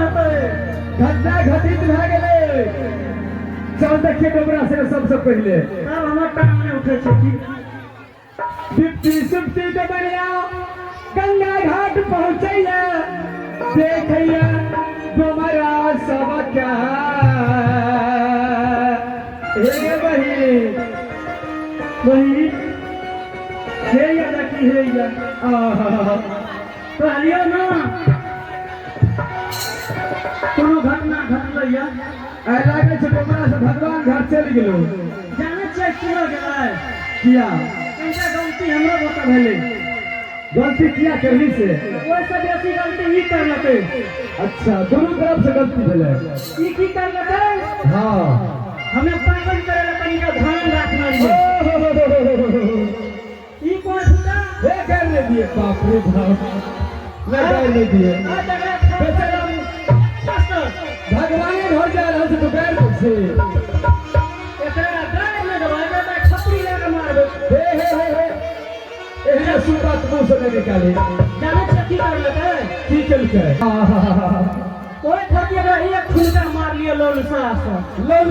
घटना घटित भए गेलै। चल देखिए डोमरा से सबसे पहिले। तब हमर टांग नहि उठै छै की। बिप्ती सुप्ती डमरिया गंगा घाट पहुँचैया, देखैया डोमरा सब क्या। हे बहिन, बहिन हे या देखी हे या आहा, कहलियौ ना कोनो घटना घटलै या। आइ लागै छै डोमरा से भगवान घर चलि गेलो। जानै छियै केना गेलै? किया? कनिटा गलती हमरो बता भेलै। गलती किया करली से? ओहिसँ बेसी गलती ई करलकै। अच्छा, दुनू तरफ से गलती भेलै। ई की करलकै? हाँ, हमे पाबनि करै लए कनिटा ध्यान राखने रहियै। ई कोन फुटा? हे कर ले दिए, बाप रे बाप, नहीं कर ले दिए। आ तकरा बेचारा मास्टर भगवाने घर जा रहल छै तो गैर छै। एकरा गाड़ नहि देबै, एकरा तऽ खपड़ी लए कऽ मारबै। हे हे हे हे, एहने सुनता तऽ मुँह से नहि निकाले। जानै छियै की करलकै? की केलकै? ओहि खातिर एकरा एक खुनका मारलियै लौल सास। लौल।